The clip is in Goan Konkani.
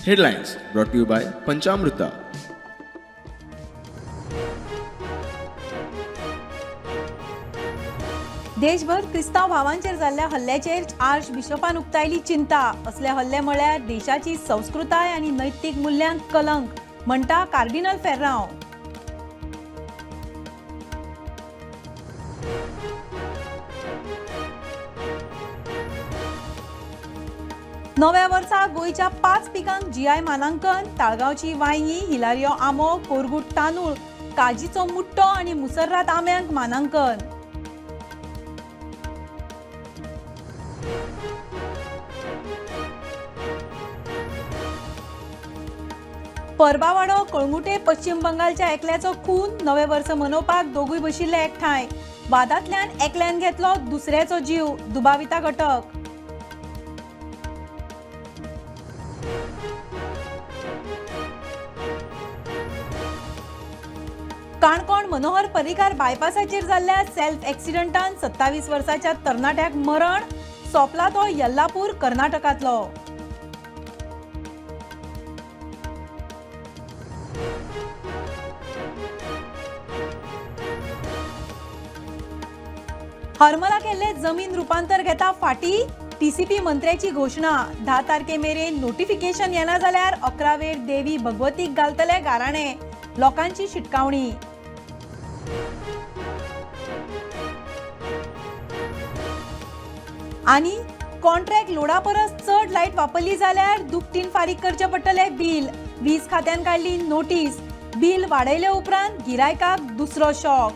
Headlines brought to you by Panchamruta. देशभर क्रिस्तांव भावांचेर जाल्ल्या हल्ल्याचेर आर्च बिशपान उक्तायली चिंता. असले हल्ले म्हळ्यार देशाची संस्कृताय आनी नैतीक मुल्यांक कलंक, म्हणटा कार्डिनल फेर्रांव. नव्या वर्सा गोंयच्या 5 पिकांक जीआय मानांकन. ताळगांवची वांयगी, हिलारियो आंबो, कोरगूट तांदूळ, काजीचो मुट्टो आनी मुसर्रात आंब्यांक मानांकन. परबावाडो कळंगुटे पश्चिम बंगालच्या एकल्याचो खून. नवें वर्स मनोवपाक दोगूय बशिल्ले एकठांय. वादांतल्यान एकल्यान घेतलो दुसऱ्याचो जीव. दुबाविताक अटक. काणकोण मनोहर पर्रीकार बायपासाचेर जाल्ल्या सेल्फ एक्सिडंटान 27 वर्साच्या तरणाट्याक मरण. सोंपला तो यल्लापूर कर्नाटकांतलो. हरमला केल्ले जमीन रुपांतर घेता फाटी. टीसीपी मंत्र्याची घोशणा. 10 तारखे मेरेन नोटिफिकेशन येना जाल्यार 11 वेर देवी भगवतीक घालतले गाराणे. लोकांची शिटकावणी. आनी कॉन्ट्रॅक्ट लोडा परस चड लायट वापरली जाल्यार दुपटीन फारीक करचें पडटलें बील. वीज खात्यान काडली नोटीस. बील वाडयले उपरांत गिरायकाक दुसरो शॉक.